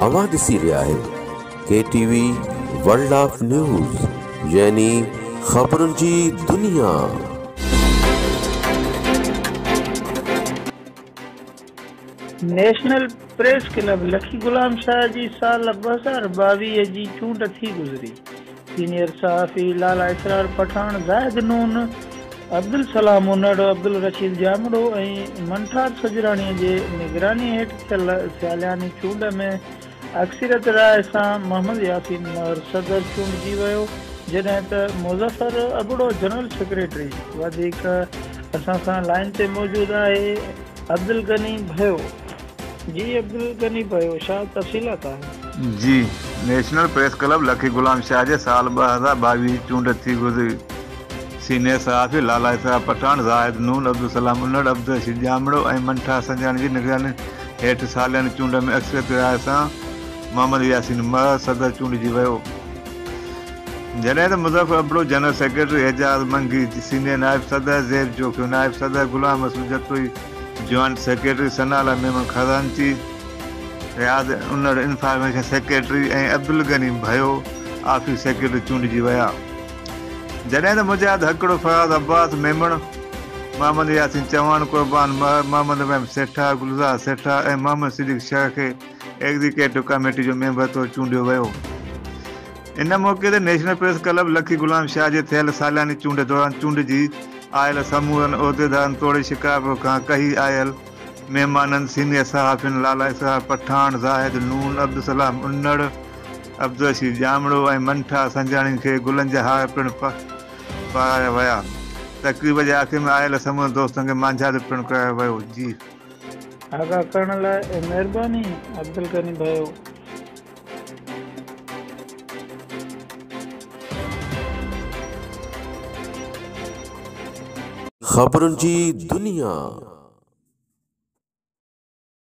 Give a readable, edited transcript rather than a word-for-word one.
اوهان ڏسي رهيا آهيو K T V world of news يعني خبرن جي دنيا. National press club Lakki Ghulam Shah جي سال 2022 جي چونڊ ٿي گذري. سينيئر صحافي لالا اسرار پٺاڻ، زاهد نون، عبدالسلام انڙ، عبدالرشيد ڄامڙو ۽ منٺار سجراڻي جي نگراني هيٺ ٿيل سالياني چونڊ ۾ اڪثريت راء سان محمد ياسين مهر صدر چونڊجي ويو، جڏهن ته مظفر ابڙو جنرل سيڪريٽري. وڌيڪ اسان سان لائين تي موجود آهي عبدالغني ڀيو. جي عبدالغني ڀيو شاهه تفصيلات آهن. جي national press club Lakki Ghulam Shah جي سال 2022 جي چونڊ ٿي گذري. سينيئر صحافي لالا اسحاق پٺاڻ، زاهد نون، عبدالسلام انڙ، عبدالرشيد ڄامڙو ۽ منٺار سنجراڻي جي نگراني هيٺ سالياني چونڊ ۾ اڪثريت راء سان محمد ياسين مهر صدر چونڊجي ويو. جڏهن ته Muzaffar Abro general secretary, Ejaz Mangi senior نائب صدر، زيب جوکيو نائب صدر، Ghulam Rasool Jatoi joint secretary, Sanaullah Memon خزانچي، Riaz Annar information secretary ۽ Abdul Ghani Bhayo office secretary چونڊجي ويا. جڏهن ته مجاهد هڪڙو، فراز عباس ميمڻ، محمد ياسين چوهاڻ، قربان مهر، محمد ابراهيم سيٺار، گلزار سيٺار ۽ محمد صديق شر کي ايگزيڪيٽو ڪميٽي جو ميمبر طور چونڊيو ويو. ان موقعي تي national press club Lakki Ghulam Shah جي ٿيل سالياني چونڊ دوران چونڊجي آيل سمورن عهديدارن توڙي شڪارپور کان ڪهي آيل مهمانن سينيئر صحافين لالا اسرار پٺاڻ، زاهد نون، عبدالسلام انڙ، عبدالرشيد ڄامڙو ۽ منٺار سنجراڻي کي گلن جا هار پڻ پارايا ويا. تقريب جي آخر ۾ آيل سمورن دوستن کي مانجهارو پڻ ڪرايو ويو. جي. آگاهه ڪرڻ لاء مهرباني عبدالغني ڀيو. خبرن جي دنيا.